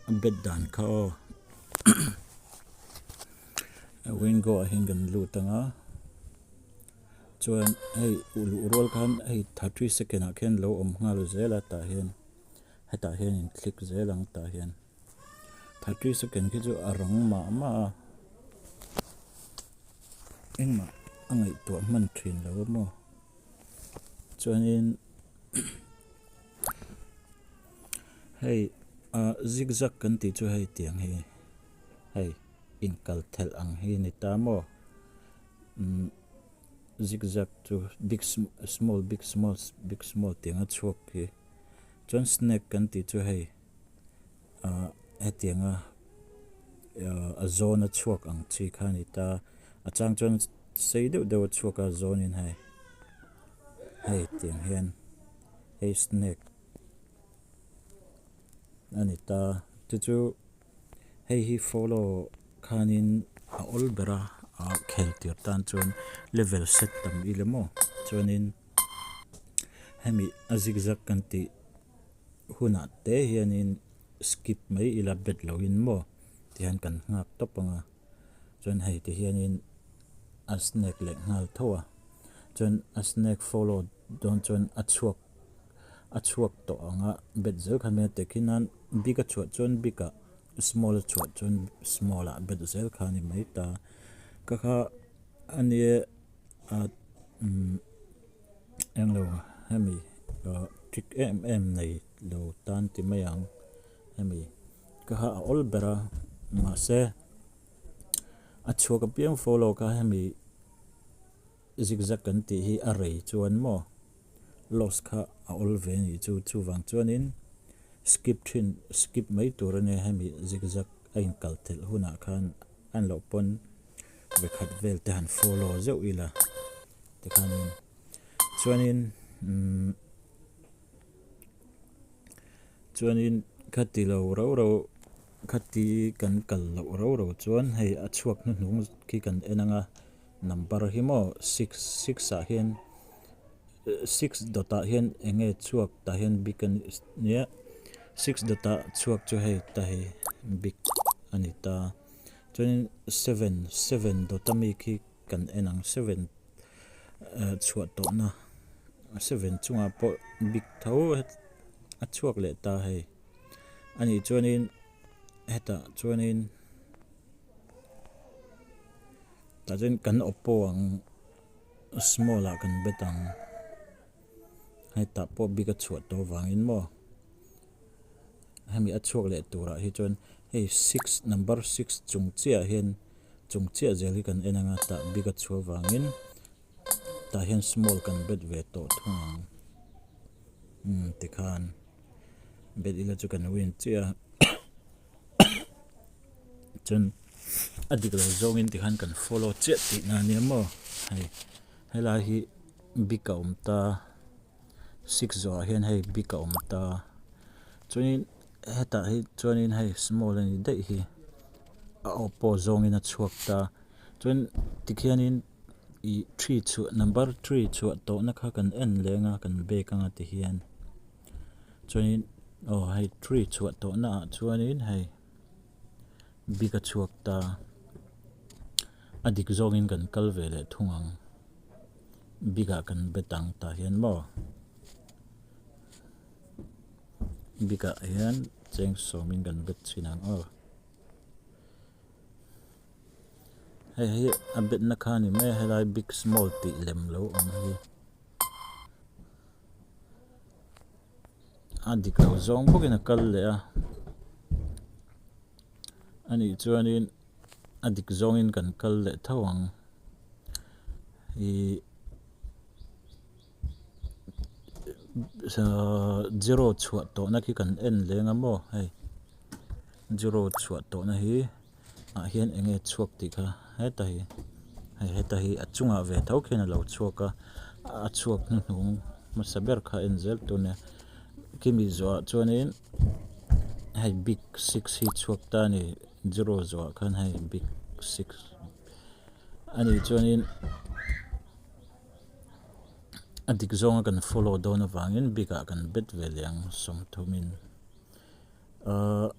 A bet dan kha aw wingo ah hian kan lut ang a chuan hei luh rual khan hei 30 second ah khian lo awm nghal zel a tah hian hetah hian in click zel ang tah hian 30 second khi chu a rang mah mah a engmah a ngaihtuah hman thin lo a maw chuanin hei ah zigzag kan tih chu hei tiang hi hei inkal thelh ang hi a ni ta maw umm zigzag chu big small big small big small tiang a chhuak hi chuan snake kan tih chu hei ah hetianga a zawn a chhuak ang chi kha a ni ta a chang chuan sei deuh deuh a chhuak a zawnin hei hei tiang hian hei snake a ni ta chu chu hei hi follow khanin a awl ber a a khel tir tan chuan level set tam ila maw chuanin hemi a zigzag kan tih hunah te hianin skip mai ila bet loin maw tihian kan nghak tawp ang a chuan hei ti hianin a snake leh nghal tho a chuan a snake follow dawn chuan a chhuak a chhuak tawh ang a bet zel kha nia tehkhin nan big a chhuah chuan big ah small a chhuah chuan small ah bet zel kha a ni mai ta ka kha a nia ah umm englo hemi ah trick em em nei lo tan ti mai ang hemi ka kha a awl ber a mahse a chhuak apiang follow kha hemi zigzag kan tih hi a rei chuan maw loss kha a awl ve a nih chu chuvang chuanin skip thin skip mai tur a nia hemi zigzag a inkal thelh hunah khan a ni loh pawn vekhat vel te han follow zeuh ila tikhanin chuanin umm chuanin khati lo rau rau khati kan kal loh rau rau chuan hei a chhuak hnuhnung khi kan en ang a number hi maw six six ah hian six dawt ah hian eng nge chhuak tah hian big a nia six dawt ah chhuak chu hei ta hi big a ni ta chuanin seven seven dawt ami khi kan en ang seven chhuah tawhna seven chungah pawh big tho a chhuak leh ta hei anih chuanin hetah chuanin tah chuan kan oppo ang small ah kan bet ang hetah pawh big a chhuah tawh avangin maw hemi a chhuak leh turah hi chuan hei six number six chung chiah hian chung chiah zel hi kan en anga tah big a chhuah avangin tah hian small kan bet ve tawh thung ang umm tikhan bet ila chu kan win chiah a chuan a dik lo zawngin tikhan kan follow chiah tihna a nia maw hei helai hi big a awm ta. Six zawhah hian hei big a awm ta chuanin hetah hi chuanin hei small a ni daih hi a aw pawh zawngin a chhuak ta chuan tikhianin ih three chhuah number three chhuah tawhna kha kan en leng a kan bag anga tihian chuanin aw hei three chhuah tawhna ah chuanin hei big a chhuak ta a dik zawngin kan kal ve leh thung ang. Big ah kan bet ang tah hian maw big ah hian cheng sawmin kan bet thin ang aw hei hi a bet na kha a ni mai a helai big small tih lem lo awm hi a dik lo zawng bawkin a kal leh a anih chuanin a dik zawngin kan kal leh tho ang. Ihh zero chhuah tawhna khi kan en leng a maw hei zero chhuah tawhna hi ah hian eng nge chhuak tih kha heta hi hei heta hi a chungah ve tho khian a lo chhuak a a chhuak hnuhnung hmasa ber kha a en zel tur a nia khimi zawhah chuanin hei big six hi chhuak ta a ni zero zawhah khan hei big six. A nih chuanin a dik zawnga kan follow dawn avangin big ah kan bet ve leh ang sawmthumin ahh.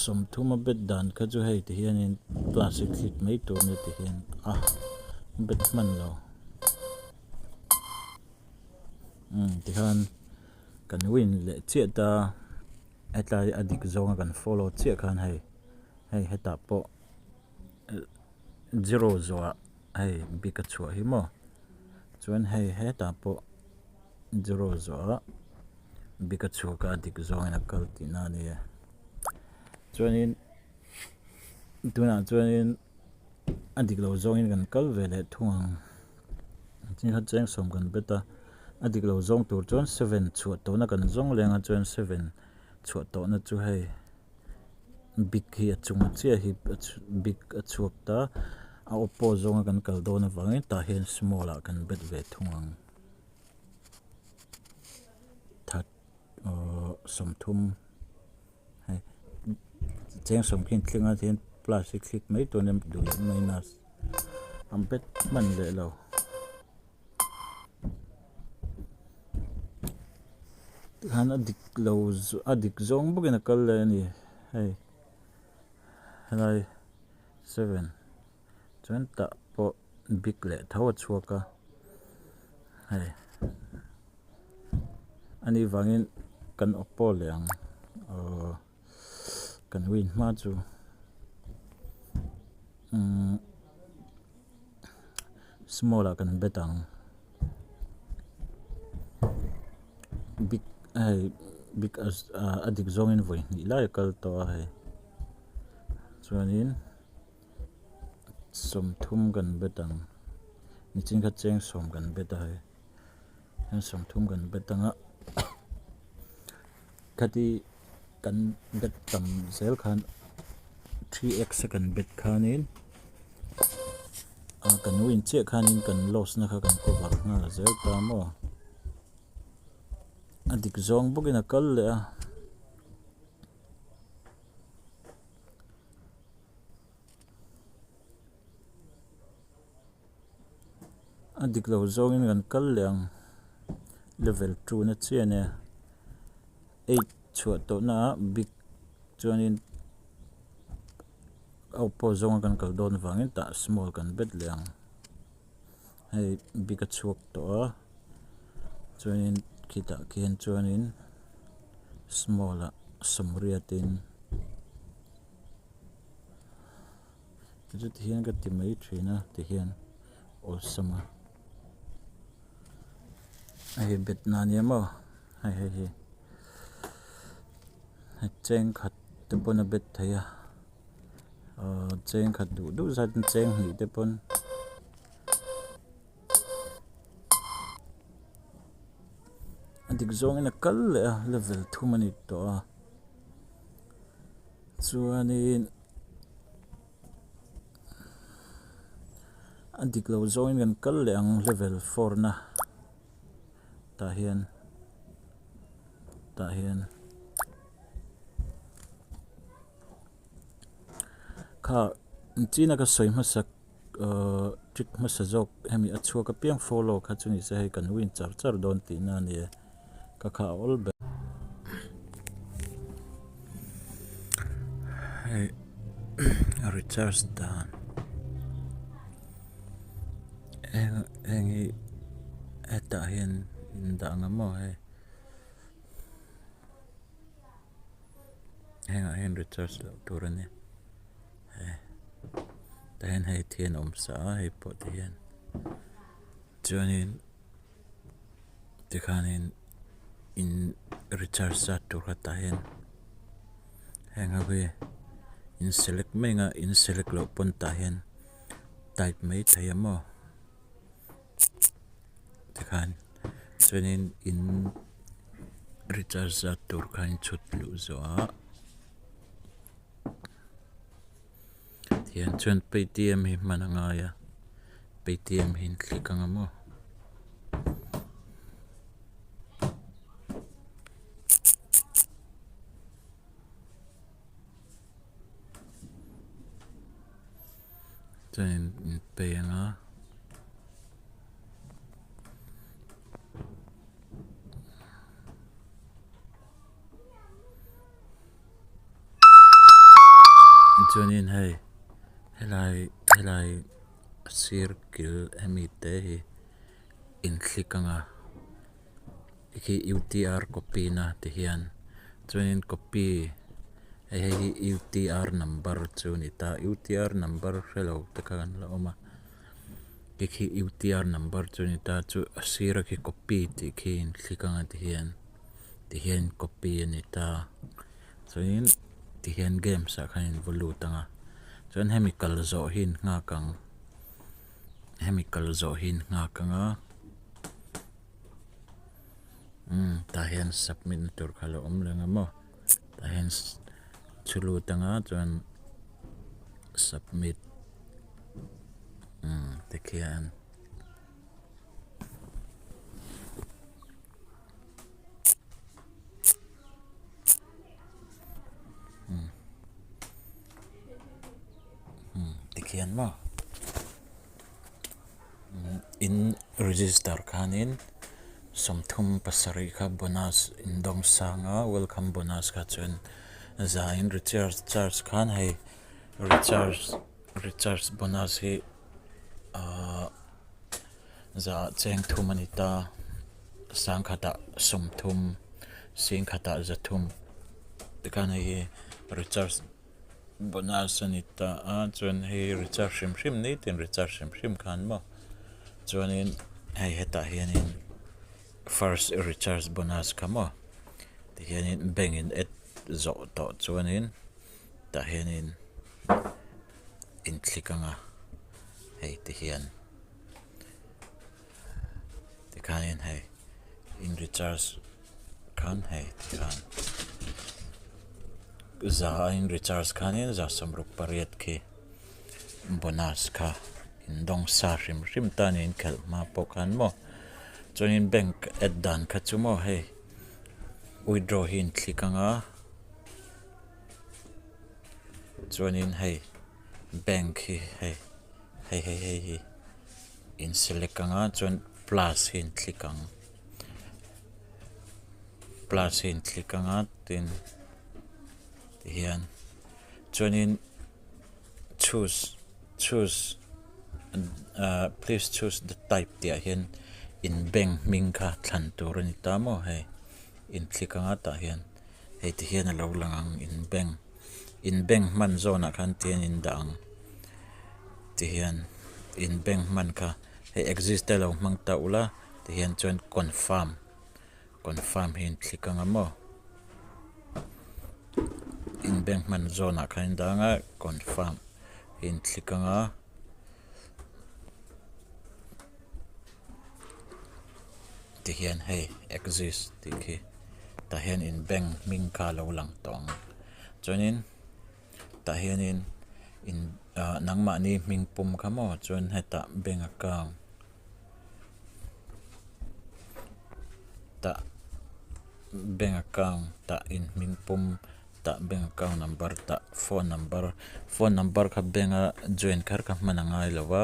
Sawmthuma bet dan kha chu hei ti hianin plus hi click mai tur a ni ti hian a bet hman lo. Umm tikhan kan win leh chiah ta hetlai a dik zawnga kan follow chiah khan hei hei hetah pawh zero zawhah hei bik a chhuah hi maw chuan hei hetah pawh zero zawhah bik a chhuak a a dik zawngin a kal tihna a ni a chuanin tunah chuanin a dik lo zawngin kan kal ve leh thung ang. Tin kha cheng sawm kan bet a, a dik lo zawng tur chuan seven chhuah tawhna kan zawng leng a chuan seven chhuah tawhna chu hei bik hi a chung chiah hi bik a chhuak ta a oppo zawnga kan kal dawn avangin tah hian small ah kan bet ve thung ang that aww sawmthum hei cheng sawm khi an thleng a tihian plus hi click mai tur a nia duh leh minus an bet hman leh lo tikhan a dik lo a dik zawng bawkin a kal leh a ni hei helai seven chuan tah pawh bik leh tho a chhuak a hei ani vangin kan oppo leh ang aww kan win hma chu umm small ah kan bet ang big hei big a dik zawngin vawi hnih lai a kal tawh a hei chuanin. Sawmthum kan bet ang nichin kha cheng sawm kan bet a hei hian sawmthum kan bet ang a khati kan bet tam zel khan 3x a kan bet khanin ah kan win chiah khanin kan loss na kha kan cover nghal zel ta maw a dik zawng bawkin a kal leh a. A dik lo zawngin kan kal leh ang level two na chiah a nia eight chhuah tawh na ah big chuanin a oppo zawnga kan kal dawn avangin tah small kan bet leh ang hei big a chhuak tawh a chuanin khitah khian chuanin small ah sawmriatin. Chu ti hian ka ti mai thin a ti hian awlsam a hei bet na ania maw hei hei hi hei cheng khat te pawn a bet thei a ahh cheng khat duh duh zat in cheng hnih te pawn. A dik zawngin a kal leh a level thum a ni tawh a chuanin a dik lo zawngin kan kal leh ang level four na tah hian tah hian kha china ka sawi hmasak. Ahh trick hmasa zawk hemi a chhuak apiang follow kha chu ni se hei kan win char char dawn tihna a ni e ka kha a awl ber. Hei recharge dan heng heng hi hetah hian in dah ang maw hei hengah hian recharge loh tur a ni. Tah hian hei thian a awm sa a hei pawh ti hian chuanin tikhanin in recharge zat tur kha tah hian heng ho hi in select mai ang a in select loh pawn tah hian type mai thei a maw tikhan chuanin in recharge zat tur kha in chhut luh zawh ah. Tihian chuan paytm hi hman a ngai a paytm hi an click ang a maw. Chuan in pay ang a. Chuanin hei helai helai sir kil hemi te hi inthlik anga khi U_T_R copy na ti hian chuanin copy hei hei hi U_T_R number chu a ni ta U_T_R number hrelo te kha an la awm a khi khi U_T_R number chu a ni ta chu a sir a khi copy tih khi inthlik anga ti hian ti hian copy a ni ta chuanin ti hian games ah khan in va lut ang a chuan hemi kal zawh hi in nghak ang hemi kal zawh hi in nghak ang a umm tah hian submit na tur kha a lo awm reng a maw tah hian chhu lut ang a chuan submit umm tikhian. Tikhian maw in register khanin 37 kha bonus in dawng sang a welcome bonus kha chuan za in recharge charge khan hei recharge recharge bonus hi ahh. Za cheng thum a ni ta, sangkhatah 30, singkhatah 300 tikhan hei hi recharge bonus a ni ta a chuan hei recharge hrim hrim nitin recharge hrim hrim khan maw chuanin hei hetah hianin first recharge bonus kha maw tihianin bank in add zawh tawh chuanin tah hianin inthlik anga hei ti hian tikhanin hei in recharge khan hei tikhan za a in recharge khanin 68 khi bonus kha in dawng sa hrim hrim ta a ni in khelh hma pawh khan maw chuanin bank add dan kha chu maw hei withdraw hi inthlik anga. Chuanin hei bank hi hei hei hei hei hi in select ang a chuan plus hi in click ang plus hi in click ang a tin tihian chuanin choose choose ah please choose the type tih ah hian in bank hming kha thlan tur a ni ta maw hei in click ang a tah hian. Hei ti hian a lo lang ang in bank in bank hman zawnah khan ti hian in dah ang ti hian in bank hman kha hei exist te lo hmang ta ula ti hian chuan confirm confirm hi in thlik ang a maw in bank hman zawnah khan in dah ang a confirm hi in thlik ang a. Tihian hei exist tih khi tah hian in bank hming kha a lo lang tawh ang chuanin tah hianin in ah nangmahni hming pum kha maw chuan hetah bank account tah bank account tah in hming pum tah bank account number tah phone number phone number kha bank a join kher kha hman a ngai lo a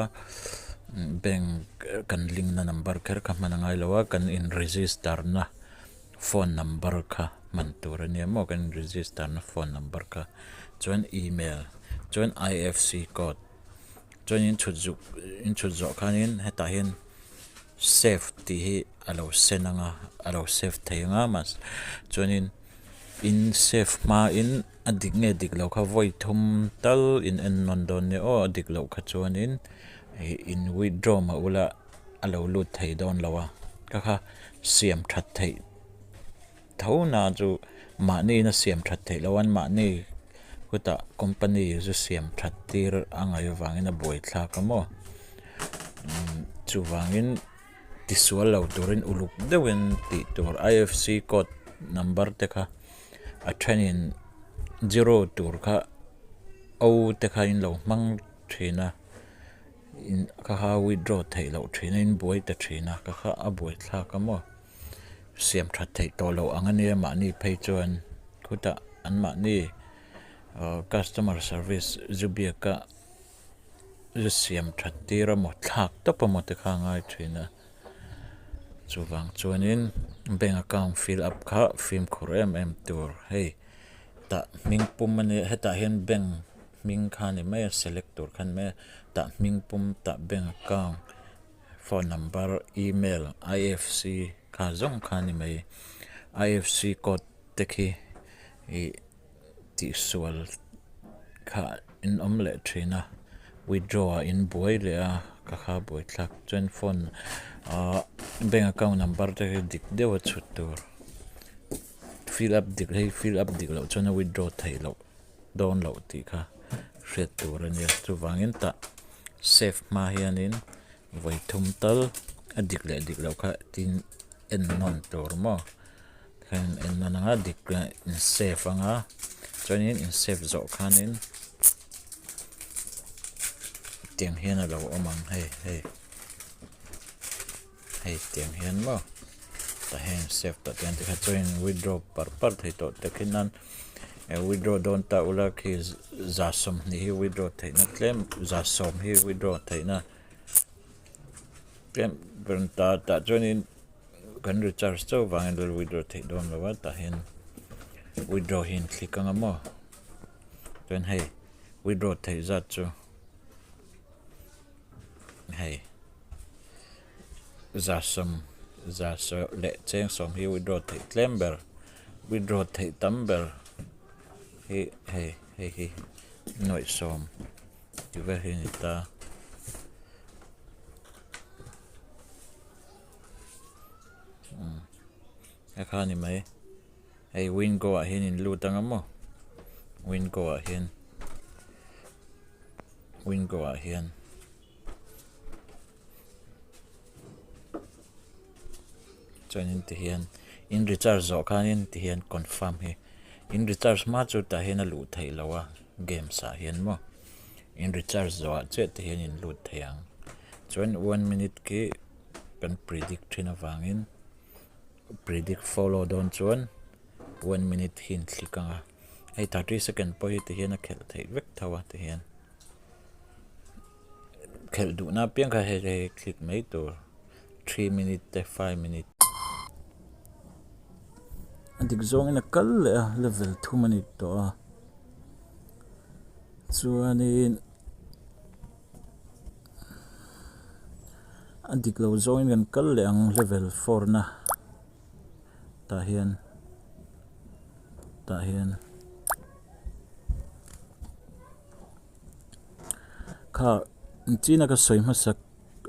bank kan link na number kher kha hman a ngai lo a kan in register na phone number kha hman tur a nia maw kan in register na phone number kha chuan email chuan I_F_C code chuan in chhut zuk in chhut zawh khanin hetah hian save tih hi a lo sen ang a a lo save thei ang a mahse chuanin. In save hmain a dik nge dik loh kha vawi thum tal in en nawn dawn nia aw a dik loh kha chuanin ih in withdraw mah ula a lo lut thei dawn lo a ka kha siam that theih tho na chu mahni in a siam that theih loh a mahni khutah company zu siam that tir a ngaih avangin a buaithlak a maw chuvangin. Tisual lo turin uluk deuhin tih tur IFC code number te kha a thenin zero tur kha O te kha in lo hmang thin a in kha kha withdraw theih loh thin a in buai ta thin a ka kha a buai thlak a maw siam that theih tawh loh ang a nia mahni phei chuan khutah an mahni customer service zu biak a. Zu siam that tir emaw thlak tawp emaw te kha a ngai thin a chuvang chuanin bank account fill up kha fimkhur em em tur hei tah hming pum a nia hetah hian bank. hming kha a ni mai a select tur kha a ni mai a tah hming pum tah bank account phone number email I_F_C kha zawng kha a ni mai I_F_C code te khi ih tihsual kha in awm leh thin a withdraw ah in buai leh a ka kha buai thlak chuan phone ah bank account number te hi dik deuh a chhut tur fill up dik hei fill up dik loh chuan a withdraw theih loh dawn loh tih kha hriat tur a nia chuvangin tah save hma hianin vawi thum tal a dik leh dik loh kha tin en nawn tur maw. Heng en nawn anga dik in save anga chuanin in save zawh khanin tiang hian a lo awm ang hei hei hei tiang hian maw tah hian save tawh te an ti kha chuanin withdraw par par thei tawh te khi nan withdraw dawn ta ula khi za sawmhnih hi withdraw theihna tlem za sawm hi withdraw theihna tlem ta tah chuanin. Kan recharge chauh vangin lal withdraw theih dawn lo a tah hian withdraw hi in click anga maw chuan hei withdraw theih zat chu hei za sawm za saw leh cheng sawm hi withdraw theih tlem ber withdraw theih tam ber hi hei hei hi nuaih sawm tih vel hi a ni ta. He kha a ni mai hei wingo ah hian in lut anga maw wingo ah hian wingo ah hian chuanin ti hian in recharge zawh khanin ti hian confirm hi in recharge hma chu tah hian a luh theih loh a games ah hian maw in recharge zawh ah chiah ti hian in lut thei ang chuan one minute khi kan predict thin avangin predict follow dawn chuan one minute hi in thlik ang a hei 30 second pawh hi tihian a khelh theih vek tho a tihian khelh duhna apiang kha hei hei click mai tur 3 minute te 5 minute a dik zawngin a kal leh a level thum a ni tawh a chuanin. A dik lo zawngin kan kal leh ang level four na tah hian tah hian kha china ka sawi hmasak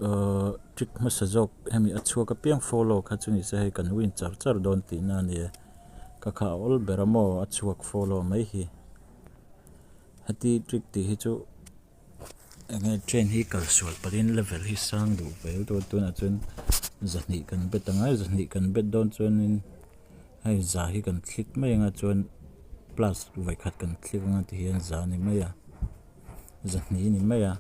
ahh trick hmasa zawk hemi a chhuak apiang follow kha chu ni se hei kan win char char dawn tihna a ni e ka kha a awl ber a maw a chhuak follow mai hi heti trick tih hi chu. Enge train hi kal sual pahin level hi sang duh ve lutuk a tunah chuan zahnih kan bet ang a zahnih kan bet dawn chuanin hei za hi kan click mai anga chuan plus vawikhat kan click anga tihian za a ni mai a zahnih a ni mai a.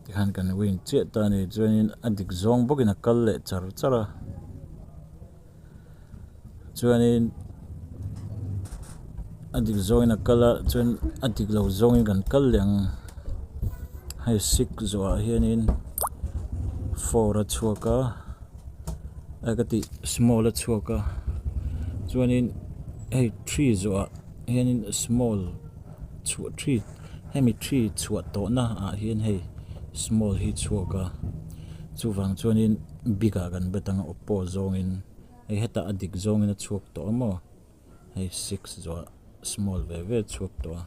Tikhan kan win chiah ta a ni chuanin a dik zawng bawkin a kal leh char char a chuanin a dik zawngin a kal a chuan a dik lo zawngin kan kal leh ang hei six zawhah hianin four a chhuak a a ka tih small a chhuak a chuanin hei three zawhah hianin small chhuah three hemi three chhuah tawhna ah hian hei small hi chhuak a chuvang chuanin big ah kan bet ang a oppo zawngin hei hetah a dik zawngin a chhuak tawh a maw hei six zawhah small ve ve a chhuak tawh a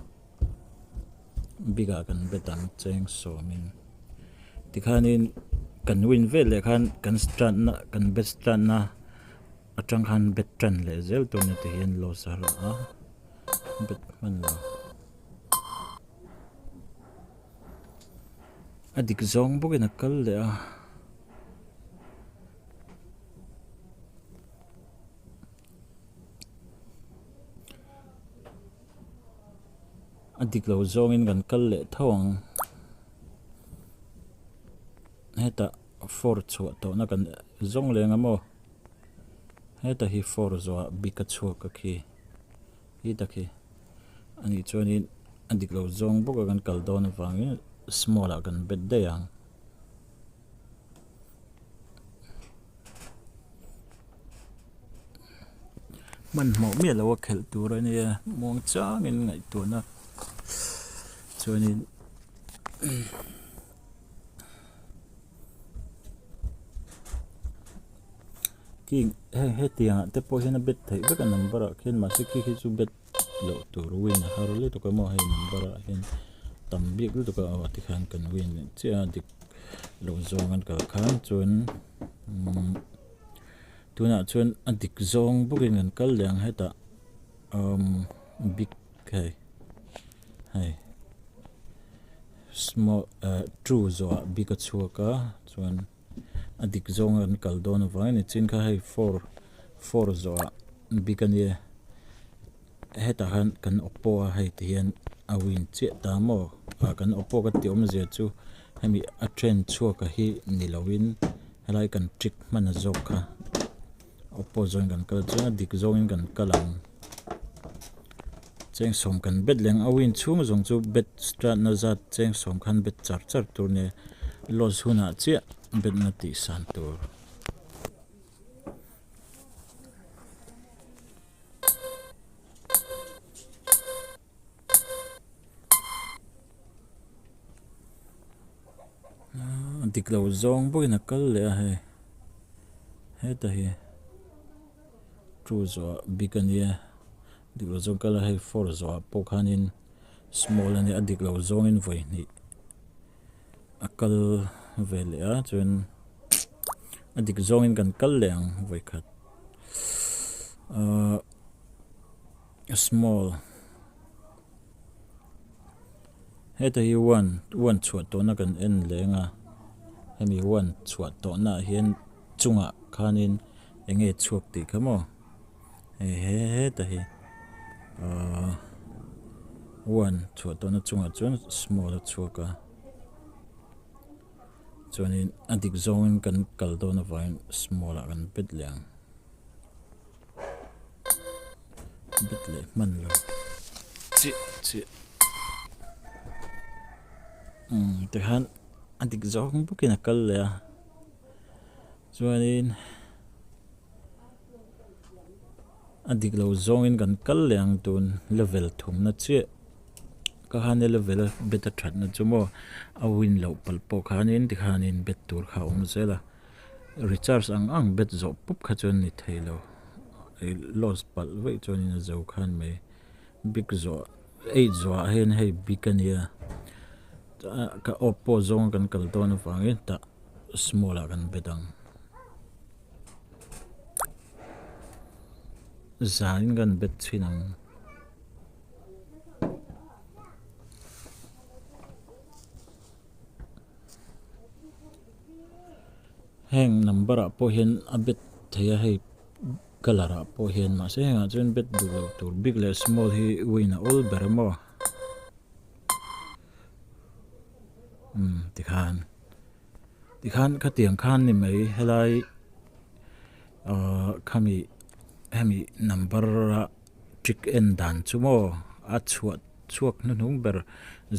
big ah kan bet ang cheng sawmin tikhanin kan win vel leh khan kan start na kan bet start na atang khan bet tan leh zel tur a ni tihian loss a rawh a. Bet hman lo. A dik zawng bawkin a kal leh a. A dik lo zawngin kan kal leh tho ang. Hetah four chhuah tawhna kan zawng leng a maw. Heta hi four zawhah bik a chhuak a khi. Hi tak hi a nih chuanin a dik lo zawng bawk a kan kal dawn avangin small ah kan bet daih ang. Hmanhmawh miah lo a khelh tur a nia muang changin ngaihtuahna chuanin king heng hetiang ah te pawh hian a bet theih vek a number ah khian mahse khi khi chu bet loh tur win a har lutuk a maw hei number ah hian tam bik lutuk a aw tikhan kan win leh chiah a dik loh zawng an kal khan chuan umm tunah chuan a dik zawng bawkin kan kal leh ang hetah umm big hei hei small eh two zawhah big a chhuak a chuan. A dik zawng an kal dawn avangin nichin kha hei 4 4 zawhah bik a nia hetah khan kan oppo a hei ti hian a win chiah ta maw ah kan oppo ka tih awmzia chu hemi a then chhuak a hi ni loin helai kan trick hman a zawk kha oppo zawngin kan kal chuan a dik zawngin kan kal ang cheng sawm kan bet leh ang a win chhung zawng chu bet start na zat cheng sawm khan bet char char tur nia loss hunah chiah bet na tih san tur. Dik lo zawng bawkin a kal leh a hei heta hi two zawhah big a nia dik lo zawng kal a hei four zawhah pawh khanin small a nia a dik lo zawngin vawi hnih a kal ve leh a chuan a dik zawngin kan kal leh ang vawi khat ahh. Small heta hi one one chhuah tawhna kan en leng a hemi one chhuah tawhna ah hian chungah khanin eng nge chhuak tih kha maw hei he heta hi ahh one chhuah tawhna chungah chuan small a chhuak a chuanin a dik zawngin kan kal dawn avangin small ah kan bet leh ang. Bet leh hman lo chiah chiah umm tikhan a dik zawng bawkin a kal leh a chuanin a dik lo zawngin kan kal leh ang tun level thumna chiah ka khan level a bet a thatna chu maw a win loh palh pawh khanin tikhanin bet tur kha a awm zel a. Recharge ang ang bet zawh pup kha chuan ni thei lo loss palh vaih chuanin a zo khan mai big zawh eight zawhah hian hei big a nia ka oppo zawnga kan kal dawn avangin tah small ah kan bet ang zanin kan bet chhin ang. Heng number ah pawh hian a bet thei a hei colour ah pawh hian mahse hengah chuan bet duh loh tur big leh small hi win a awl ber maw umm tikhan tikhan khatiang khan ni mai helai ahh khami hemi number a. Trick en dan chu maw a chhuah chhuak hnuhnung ber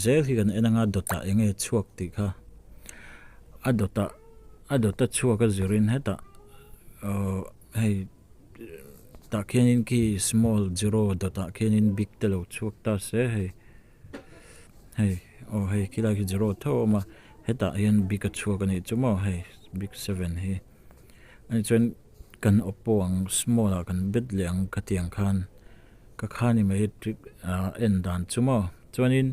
zel hi kan en anga dawtah eng nge chhuak tih kha a dawtah a dawta chhuak a zirin hetah ahh hei tah khianin khi small zero dawtah khianin big te lo chhuak ta se hei hei aw hei khilai khi zero tho a awm a hetah hian big a chhuak a nih chu maw hei big seven hi ani chuan. Kan oppo ang small ah kan bet leh ang ka tih ang khan ka kha ni mai trick ah en dan chu maw chuanin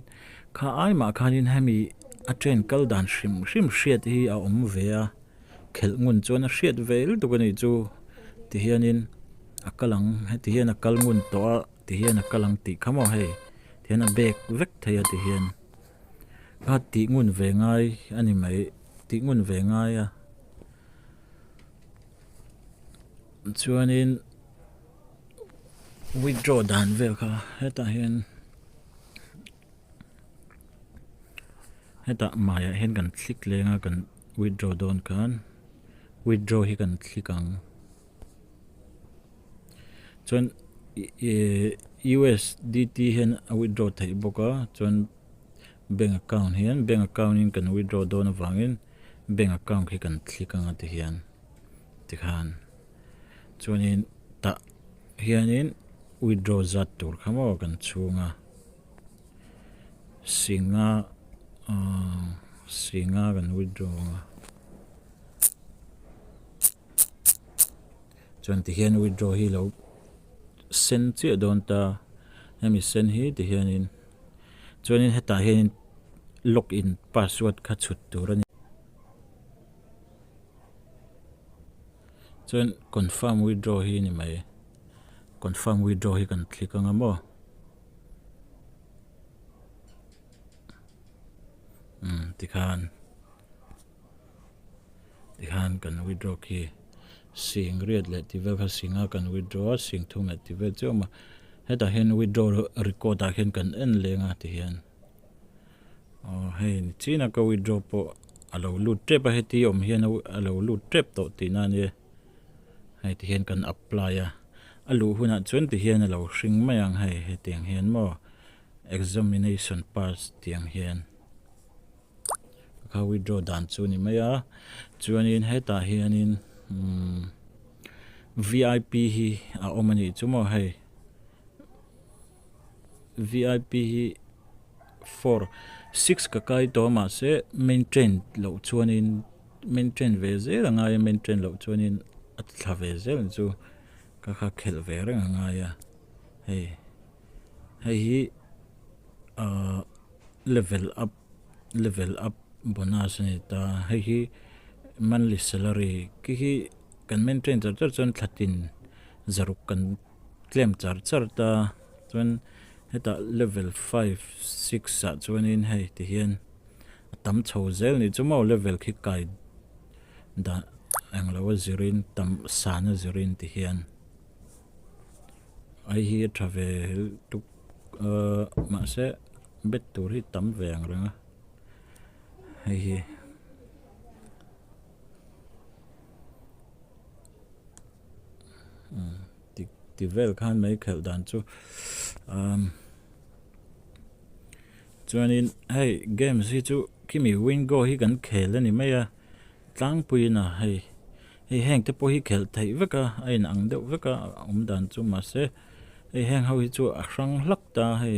kha ai mah khanin hemi a train kal dan hrim hrim hriat hi a awm ve a khelh ngun chuan a hriat ve lutuk a nih chu ti hianin a kal ang heti hian a kal ngun tawh a ti hian a kal ang tih kha maw hei ti hian a bag vek thei a ti hian kha tih ngun ve ngai a ni mai tih ngun ve ngai a. Chuanin withdraw dan vel kha hetah hian hetah maiah hian kan click leng a kan withdraw dawn khan withdraw hi kan click ang chuan ihh U_S_D_T hian a withdraw theih bawk a chuan bank account hian bank account in kan withdraw dawn avangin. Bank account khi kan click anga ti hian tikhan chuanin tah hianin withdraw zat tur kha maw kan chhung a singa ahh singa kan withdraw ang a chuan tihian withdraw hi lo sen chiah dawn ta hemi sen hi tihianin chuanin hetah hianin login password kha chhut tur a ni. Chuan confirm withdraw hi ni mai. Confirm withdraw hi kan click anga maw. Umm tikhan tikhan kan withdraw khi sing riat leh tih vel kha singa kan withdraw a sing thum leh tih vel chiah a awm a. Hetah hian withdraw record ah khian kan en leng a tihian. Aw hei ni chin a ka withdraw pawh a lo lut tep a heti awm hian a lo lut tep tawh tihna a nia hei ti hian kan apply a a luh hunah chuan ti hian a lo hring mai ang hei hetiang hian maw examination pass tiang hian kha withdraw dan chu a ni mai a chuanin hetah hianin umm V I P hi a awm a nih chu maw hei. Vip hi four six ka kai tawh a mahse maintain loh chuanin maintain ve zel a ngai a maintain loh chuanin a ti thla ve zel ang chu ka kha khelh ve reng a ngai a hei hei hi ahh level up level up bonus a ni ta hei hi monthly salary khi hi kan maintain char char chuan thla tin zaruk kan. Tlem char char ta chuan hetah level five six ah chuanin hei ti hian a tam chho zel ni chu maw level khi kai dah englo a zirin tam san a zirin ti hian ai hi a tha ve tuk ahh mahse bet tur hi tam ve ang reng a hei hi. Ti vel khan mai khelh dan chu umm chuanin hei games hi chu khimi wingo hi kan khel a ni mai a tlangpuiin a hei hei heng te pawh hi khelh theih vek a a in ang deuh vek a a awm dan chu mahse hei heng ho hi chu a hrang hlak ta hei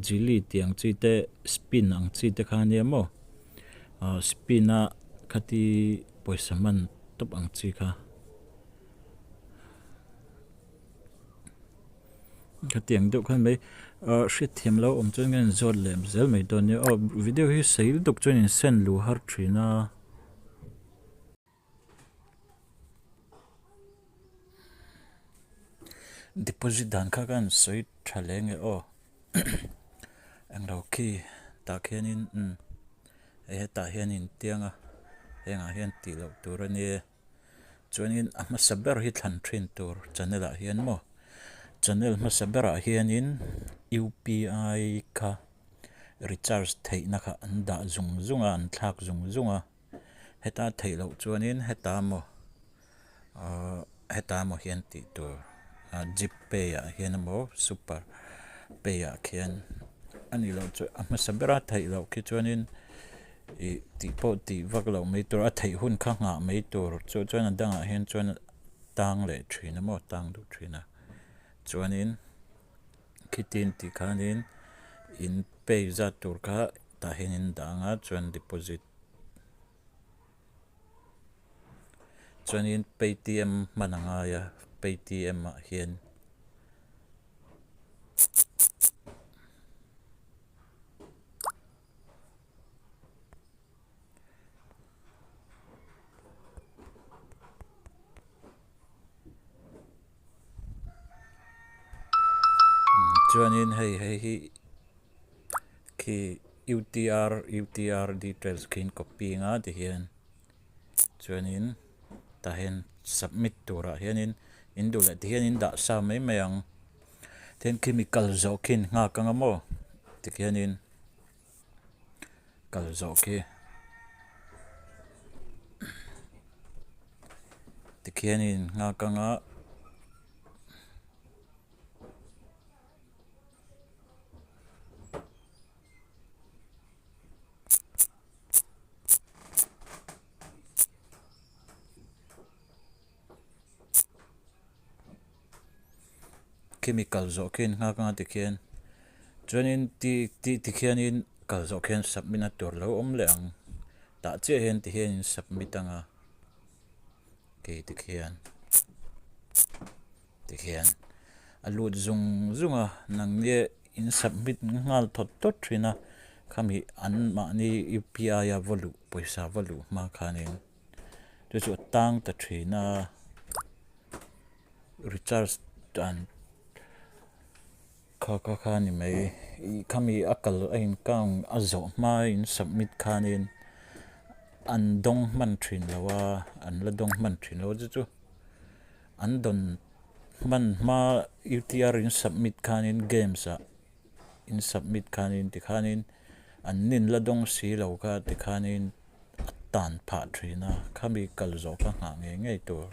jili tih ang chi te spin ang chi te kha ania maw ah spin a khati pawisa hman tawp ang chi kha. Khatiang deuh khan mai ah hriatthiam lo awm chuan ka inzawt leh zel mai dawn nia aw video hi sei lutuk chuan in send luh har thin a. Deposit dan kha ka han sawi tha leh nge aw englo khi tah khianin umm hei hetah hian intiang a hengah hian tih loh tur a nia. Chuanin a hmasa ber hi thlan thin tur channel ah hian maw channel hmasa berah hianin U P I kha recharge theihna kha an dah zung zung a an thlak zung zung a heta theih loh chuanin heta maw ahh heta maw hian tih tur ah gpay ah hian emaw super pay ah khian a nih loh chuan a hmasa bera theih loh khi chuanin. Ih tih pawh tih vak loh mai tur a theih hun kha nghah mai tur chu chuan a dangah hian chuan tang leh thin a maw tang duh thin a chuanin khitin tih khanin in pay zat tur kha tah hian in dah ang a chuan deposit chuanin paytm hman a ngai a paytm ah hian. Chuanin hei hei hi khi U T R U T R details khi in copy anga tihian chuanin tah hian submit turah hianin in duh leh tihian in dah sa mai mai ang. Then khi mi kal zawh khi in nghak anga maw tikhianin kal zawh khi tikhianin nghak anga. Khimi kal zawh khian nghak anga tikhian chuanin ti ti tikhianin kal zawh khian submit na tur lo awm leh ang. Tah chiah hian tihian in submit anga khi tikhian tikhian a lut zung zung a nang nge in submit nghal thawt thawt thin a khami an mahni U_P_I a va luh pawisa va luh hma khanin chu chu a tang ta thin a recharge dan kha kha kha ni mai ih khami a kal a in count a zawh hma in submit khanin an dawng hman thin lo a an la dawng hman thin lo a chu chu an dawn hman hma U_T_R in submit khanin games ah in submit khanin tikhanin an nin la dawng si lo kha tikhanin a tan phah thin a khami kal zawh kha nghah ngei ngei tur.